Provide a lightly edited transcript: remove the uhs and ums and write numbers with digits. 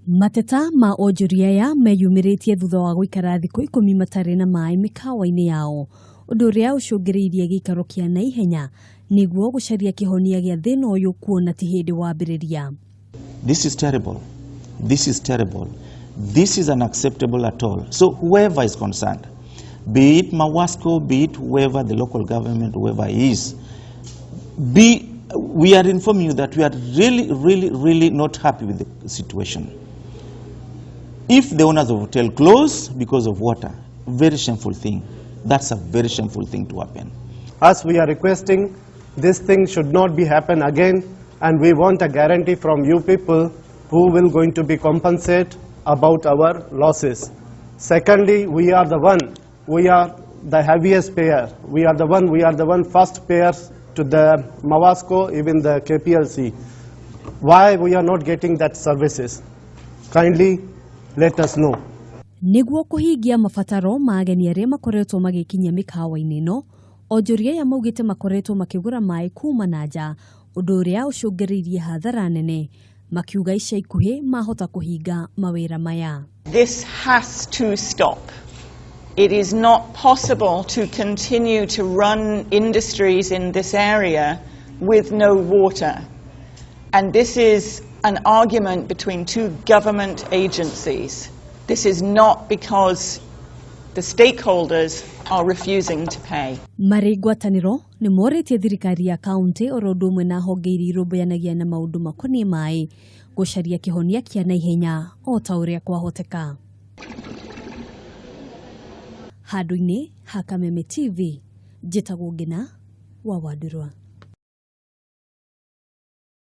Mateta ma onjoria aya meyumĩrĩtie thutha wa gũikara thikũ 10 matarĩ na maĩ mĩkawa-inĩ yao, ũndũ ũrĩa ũcũngĩrĩirie gĩikaro kĩa naihenya nĩguo gũcaria kĩhonia gĩa thĩna ũyũ kuona ti hĩndĩ wambĩrĩria. This is terrible. This is terrible. This is unacceptable at all. So whoever is concerned, be it Mawasco, be it whoever, the local government, whoever is, we are informing you that we are really, really, really not happy with the situation. If the owners of hotel close because of water, very shameful thing. That's a very shameful thing to happen. As we are requesting, this thing should not be happen again, and we want a guarantee from you people who will going to be compensate about our losses. Secondly, we are the one, we are the heaviest payer. We are the one, we are the one first payers to the Mawasco, even the KPLC. Why we are not getting that services? Kindly let us know. Nĩguo kũhingia mabataro ma ageni arĩa makoretwo magĩkinyia mĩkawa-inĩ ĩno, onjoria aya maugĩte makoretwo makĩgũra maĩ kuma na nja, ũndũ ũrĩa ũcũngĩrĩirie hathara nene, makiuga ica ikuhĩ mahota kũhinga mawĩra maya. This has to stop. It is not possible to continue to run industries in this area with no water. And this is an argument between two government agencies. This is not because the stakeholders are refusing to pay. Marĩ ngwatanĩro nĩ morĩtie thirikari ya kaunti oro ũndũ ũmwe na honge iria irũmbũyanagia na maũndũ makoniĩ maĩ gũcaria kĩhonia kĩa naihenya o ta ũrĩa kwahoteka. Handũ-inĩ ha Kameme TV, njĩtagwo Ngina wa Wandurwa.